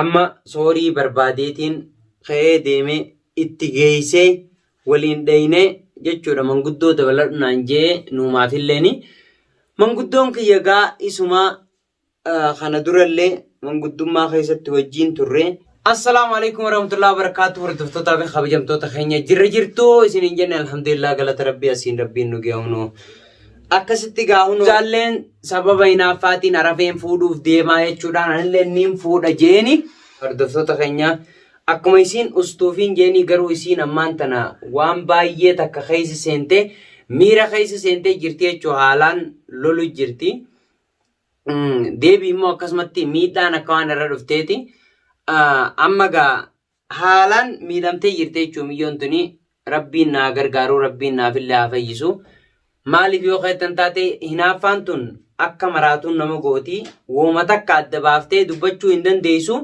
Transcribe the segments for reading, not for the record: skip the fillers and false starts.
Amma soorii barbaadeetiin ka'ee deemee itti geeysee waliin dheeynee jechuudha manguddoo dabaladhu naan jee nuumaafilleeni. Manguddoon kiyya gaa isumaa kana durallee manguddummaa keessatti wajjiin turre. Assalaamu alaikum warahmatullahi wabarakatuh hordoftootaa fi kabajamtoota keenya jirra jirtu isiniin jenne alhamdulillah galata rabbii asiin rabbiin nu geehunu. Akkasitti gaahunu jaalleen sababa hinaaffaatiin arafeen fuudhuuf deemaa jechuudhaan anillee niin fuudha jeeni. Hordoftoota keenya akkuma isiin ustuufiin jeenii garuu isiin ammaan tana waan baay'ee takka keessa seentee miira keessa seentee jirti jechuu haalaan lolu jirti. Deebii immoo akkasumatti miidhaan akka waan irra dhufteeti. Amma gaa haalaan miidhamtee jirti jechuun miyyoon tuni rabbiin naa gargaaruu rabbiin naafillee haa fayyisu. Maaliif yoo keettan taate hinaaffaan tun akka maraatuun nama gooti. Wooma takka adda baaftee dubbachuu hin dandeessu.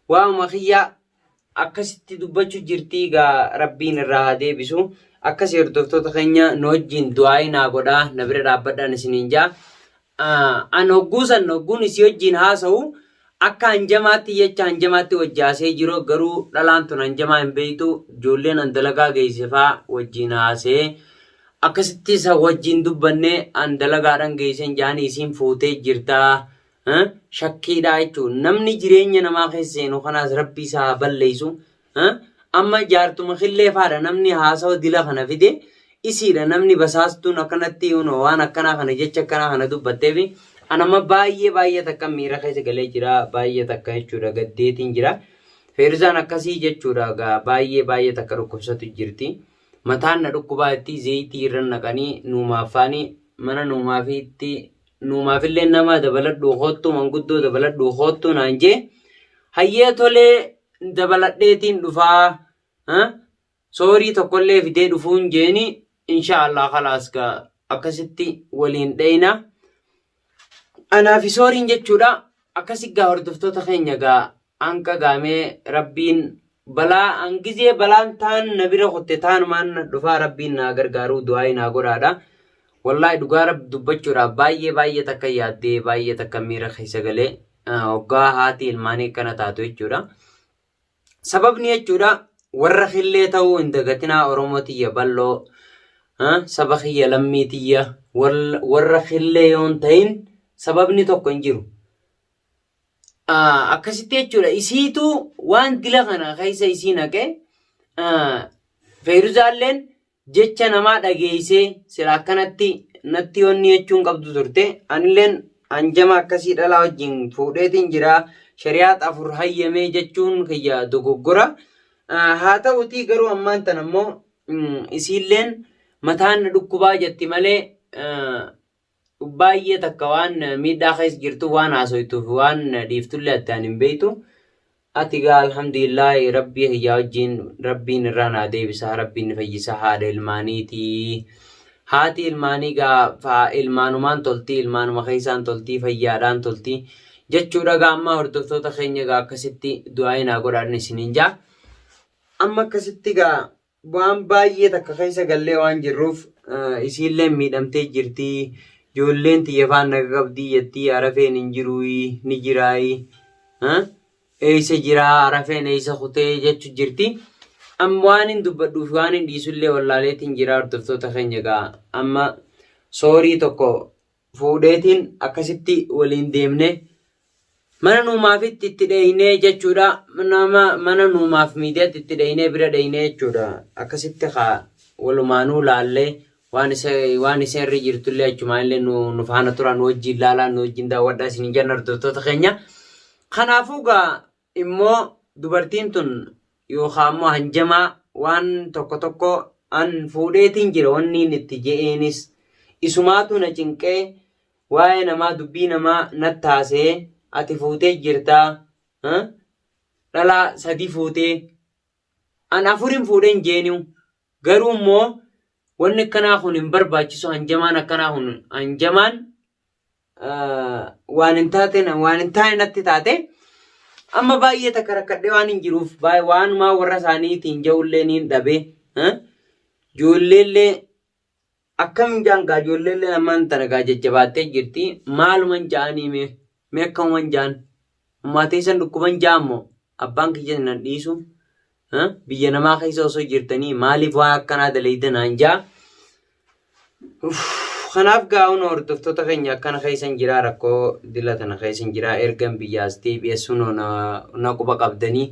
Waa'uma kiyyaa akkasitti dubbachu jirtii gaa rabbiin irraa haa deebisu. Akkasii hordoftoota keenya nu wajjin du'aa'ii naa godhaa na bira dhaabbadhaan isiniin jaa. An hogguu san hogguun isii wajjin haasa'u akka hanjamaatti jecha hanjamaatti wajji haasa'ee jiru garuu dhalaan tun hanjamaa hin beektu ijoolleen an dalagaa geesse faa wajjin haasa'ee akkasitti isa wajjin dubbanne an dalagaadhaan geesseen jaanii isiin fuutee jirtaa shakkiidhaa jechuun namni jireenya namaa keessa seenu kanaas rabbi isaa haa balleessu. Amma jaartuma killee faadha namni haasawa dila kana fide isiidha namni basaastuun akkanatti waan akkanaa kana jecha akkanaa kana dubbatteefi an amma baay'ee baay'ee takka miira keessa galee jira baay'ee takka jechuudha gaddeetiin jira. Feeruzaan akkasii jechuudha gaa baay'ee baay'ee takka dhukkubsatu jirti. Mataan na dhukkubaa itti zeeyitii irra naqanii nuumaaffaanii mana nuumaafiitti nuumaafillee nama dabaladhuu koottuu manguddoo dabaladhuu koottuu naan jee hayyee tolee dabaladheetiin dhufaa soorii tokkollee fidee dhufuun jeeni insha Allah kalaas gaa akkasitti waliin dheyna. Anaafi sooriin jechuudha akkasi gaa hordoftoota keenya gaa hanqa gaamee rabbiin balaa hangizee balaan taan na bira kutte taanumaan na dhufaa rabbiin naa gargaaruu du'aayii naa godhaadha. Wallaahi dhugaa rabbi dubbachuudhaaf baay'ee baay'ee takka yaaddee baay'ee takka miira keessa galee hoggaa haati ilmaanii akkana taatu jechuudha. Sababni jechuudha warra killee ta'uu hin dagatinaa Oromoo tiyya bal'oo saba kiyya lammii tiyya warra killee yoon ta'in sababni tokko hin jiru. Akkasitti jechuudha isiitu waan dila kana keessa isii naqe Feeruzaalleen Jecha namaa dhageeysee sila akkanatti natti wanni jechuun qabdu turte anilleen hanjama akkasii dhalaa wajjin fuudheetiin jira shari'aat afur hayyamee jechuun kiyya dogoggora haa ta'utii garuu ammaan tan ammoo isiilleen mataan na dhukkubaa jetti malee baay'ee takka waan miidhaa keessa jirtu waan haasoytuuf waan dhiiftullee addaan hin beektu. Ati gaa alhamdulillah rabbii kiyyaa wajjin rabbiin irraa naa deebisa rabbiin ni fayyisa haadha ilmaaniiti. Haati ilmaanii gaa ilmaanumaan tolti ilmaanuma keessaan tolti fayyaadhaan tolti jechuudha gaa amma hordoftoota keenya gaa akkasitti du'aa naa godhaan isiniin jaa. Amma akkasitti gaa Waan baay'ee takka keessa gallee waan jirruuf isiilleen miidhamtee jirti. Ijoolleen tiyya faan naga qabdii jettii arafeen hin jiruuyi ni jiraayi. Eessa jiraa arafeen eessa kutee jechu jirti. Amma waan hin dubbadhuu fi waan hin dhiisullee wallaaleetiin jira hordoftoota keenya egaa amma soorii tokko fuudheetiin akkasitti waliin deemne mana nuumaafitti itti dheeynee jechuudha. Nama mana nuumaaf miidiyaatti itti dheeynee bira dheeynee jechuudha. Akkasitti haa walumaanuu laallee waan isa waan isa irra jirtullee achumaan illee nu nu faana turaa nu wajjin laalaa nu wajjin daawwadhaa isin jenna hordoftoota keenya. Kanaafuu gaa immoo dubartiin tun yookaan immoo hanjamaa waan tokko tokko an fuudheetiin jira wanniin itti je'eenis isumaatu na cinqee waa'ee namaa dubbii namaa natti haasa'ee ati fuutee jirtaa dhalaa sadi fuutee an afurin fuudheen jeeniu garuu immoo wanni akkanaa kun hin barbaachisu hanjamaan akkanaa kun hanjamaan waan hin taateen waan hin taane natti taate amma baay'ee takka rakkadhee waan hin jiruuf waanumaa warra isaaniitiin ja'ullee niin dhabe ijoolleellee akkam jaan gaa ijoolleellee ammaan tana gaa jajjabaattee jirti maaluman ja'anii mee mee akkamuman ja'an ummaa teessan dhukkuban ja'an moo. Abbaan kiyya nan dhiisu. Biyya namaa keessa osoo jirtanii maaliif waan akkanaa dalayda naan jaa. Kanaaf gaa'uun hordoftoota keenya akkana keessan jiraa rakkoo dila tana keessan jiraa ergan biyyaas deebi'e sunoo na quba qabdanii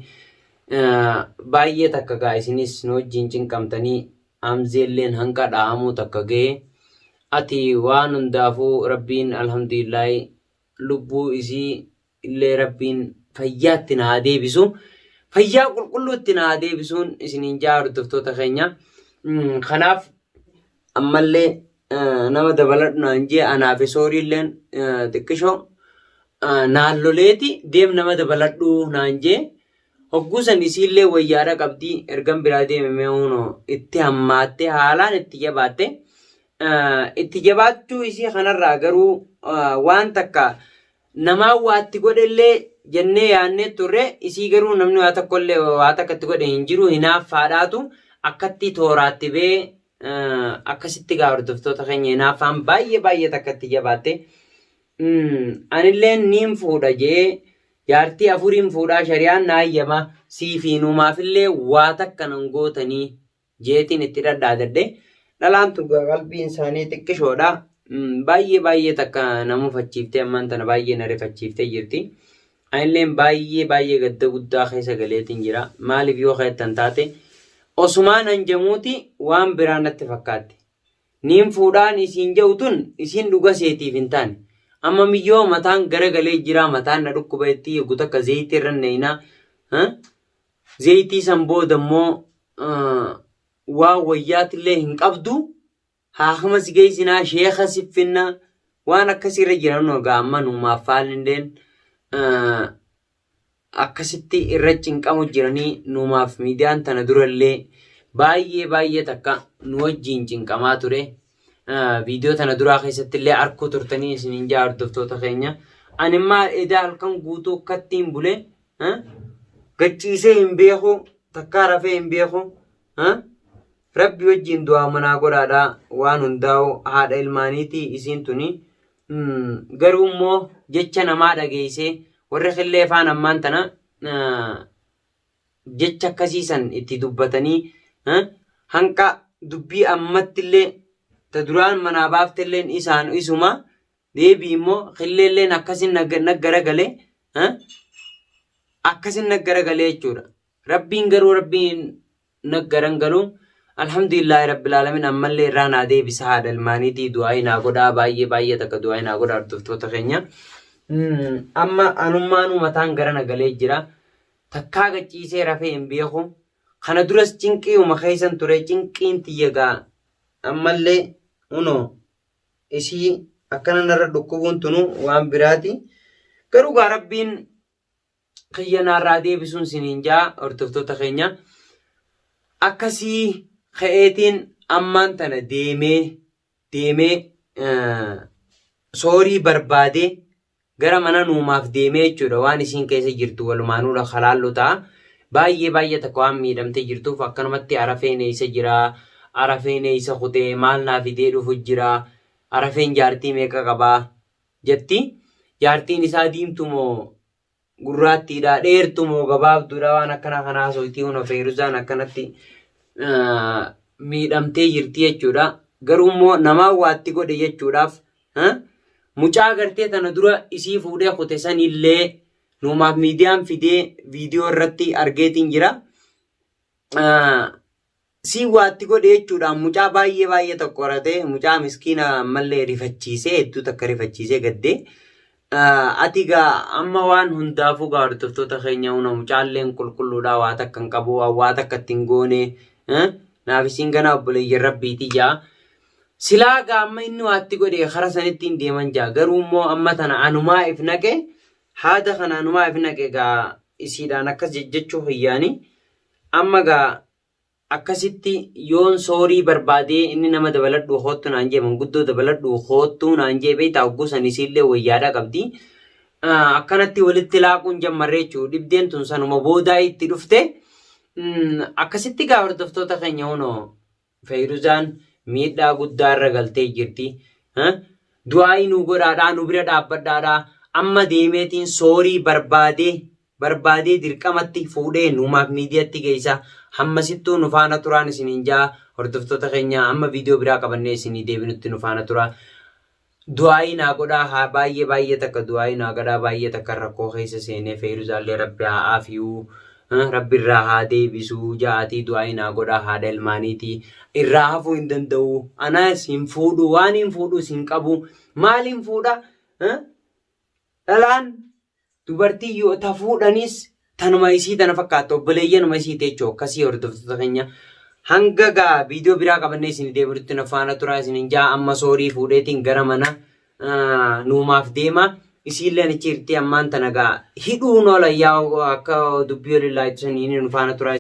baay'ee takka gaa isinis nu wajjin cinqamtanii Hamzeelleen hanqa dhahamuu takka ga'e ati waan hundaafuu rabbiin alhamdulillaahi lubbuu isii illee rabbiin fayyaatti na haa deebisu. Fayyaa qulqulluutti na haa deebisuun isiniin jaa hordoftoota keenya. Kanaaf ammallee nama dabaladhu naan jee anaa fi sooriilleen xiqqishoo naan loleeti deem nama dabaladhu naan jee hogguu san isiillee wayyaadha qabdii ergan biraa deeme mee hunoo itti hammaatte haalaan itti jabaatte itti jabaachuu isii kanarraa garuu waan takka namaa waa itti godhellee jennee yaannee turre isii garuu namni waa tokkollee waa takka itti godhe hin jiru hinaaffaadhaatu akkatti tooraatti bee akkasitti gaa hordoftoota keenya hinaaffaan baay'ee baay'ee takka itti jabaatte anilleen niin fuudha jee jaartii afuriin fuudhaa shari'aan na hayyama sii fi numaafillee waa takka nan gootanii jeetiin itti dhadhaadadhe. Dhalaan tun qalbiin isaanii xiqqishoodha. Baay'ee baay'ee takka na mufachiiftee ammaan tana baay'ee na rifachiiftee jirti. Anilleen baay'ee baay'ee gadda guddaa keessa galeetiin jira. Maaliif yoo keettan taate osumaan hanjamuuti waan biraa natti fakkaatti. Niin fuudhaan isiin jedhu tun isiin dhuga seetiif hin taane. Amma miyyoo mataan garagalee jira mataan na dhukkuba jetti yoggu takka zeeyitii irra neeyna. Zeeytii san booda immoo waan wayyaatillee hin qabdu. Haakima si geessinaa, sheeka si finna. Waan akkasii irra jiran egaa amma nuumaaf faalilleen akkasitti irra cinqamu jiranii nuumaaf miidiyaan tana durallee baay'ee baay'ee takka nu wajjiin cinqamaa ture. Viidiyoo tana duraa keessatti illee arkuu turtanii isiniin jaa hordoftoota keenya. Ani immaa edaa halkan guutuu akkattiin bule Gachiisee hin beeku, takkaa rafee hin beeku. Rabbi wajjiin du'aa manaa godhaadha waan hundaa'u haadha ilmaaniitii isiin tuni. Garuu immoo jecha namaa dhageessee warri killee faan ammaan tana jecha akkasii san itti dubbatanii hanqa dubbii ammattillee ta duraan manaa baaftelleen isaan isuma Deebii immoo killeelleen akkasin naggaragale akkasin naggaragale jechuudha. Rabbiin garuu rabbiin naggaran galu alhamdulillahi rabbil alamin ammallee irraa naa deebisa haadha ilmaaniitii du'aa'ii naa godhaa baay'ee baay'ee takka du'aa'ii naa godhaa hordoftoota keenya. Amma anummaanuu mataan gara nagalee jira. Takkaa gachiisee rafee hin beeku. Kana duras cinqii'uma keessan ture cinqiin tiyya gaa ammallee unoo isii akkana narra dhukkubuun tunu waan biraati. Garuu gaa rabbiin kiyya naarraa deebisuun siniin jaa hordoftoota keenya. Akkasii ka'eetiin ammaan tana deemee deemee soorii barbaadee gara mana nuumaaf deemee jechuudha waan isiin keessa jirtu walumaanuudha kalaallu ta'a. Baay'ee baay'ee takka waan miidhamtee jirtuuf akkanumatti arafeen eessa jira arafeen eessa kutee maal naa fidee dhufu jira arafeen jaartii meeqa qabaa jetti. Jaartiin isaa diimtu moo gurraattiidha dheertu moo gabaabduudha waan akkana kanaa haasofti kun feeruzaan akkanatti miidhamtee jirti jechuudha. Garuu immoo namaa waatti godhe jechuudhaaf Mucaa gartee tana dura isii fuudhee kute sanillee nuumaaf miidiyaan fidee viidiyoo irratti argeetiin jira. Sii waatti godhe jechuudhaan mucaa baay'ee baay'ee tokko horatee mucaa miskiina ammallee rifachiisee hedduu takka rifachiisee gaddee. Ati gaa amma waan hundaafuu gaa hordoftoota keenya huna mucaalleen qulqulluudhaa waa takka hin qabu waa takka ittiin goone naaf isiin ganaa obboleeyyan rabbiitii jaa. Silaa gaa amma inni waa itti godhe kara sanitti hin deeman jaa garuu immoo amma tana anumaa if naqe haada kana anumaa if naqe gaa isiidhaan akkas jejjechuu kiyyaani amma gaa akkasitti yoon soorii barbaadee inni nama dabaladhuu koottu naan jee manguddoo dabaladhuu koottuu naan jee beektaa hogguu san isiillee wayyaadha qabdi. Akkanatti walitti laaquun jammarree jechuudha dhibdeen tun sanuma boodaa itti dhufte akkasitti gaa hordoftoota keenya hunoo Feyruzaan miidhaa guddaa irra galtee jirti. Du'aa'ii nuu godhaadhaa nu bira dhaabbadhaadhaa amma deemeetiin soorii barbaadee Barbaadee dirqamatti fuudhee nuumaaf miidiyatti geessa. Hammasittuu nu faana turaan isiniin ja'a. Hordoftoota keenya amma viidiyoo biraa qabannee isinii deebinutti nu faana turaa. Du'aayii naa godhaa haa baay'ee baay'ee takka du'aayii naa godhaa baay'ee takka rakkoo keessa seenee feeruzaallee rabbi haa aafiyuu rabbi irraa haa deebisuu ja'aatii du'aayii naa godhaa haadha ilmaaniitii irraa hafuu hin danda'u anaas hin fuudhu waan hin fuudhus hin qabu maaliin fuudha Dhalaan dubartii yoo ta fuudhanis tanuma isii tana fakkaata obboleeyyanuma isii teechoo akkasii hordoftoota keenya hanga gaa viidiyoo biraa qabannee isin deebinutti na faana turaa isinin jaa amma soorii fuudheetiin gara mana nuumaaf deema isiilleen achi jirti ammaan tana gaa hidhuun oola yaa akka dubbii olii laayittu saniin nu faana turaa.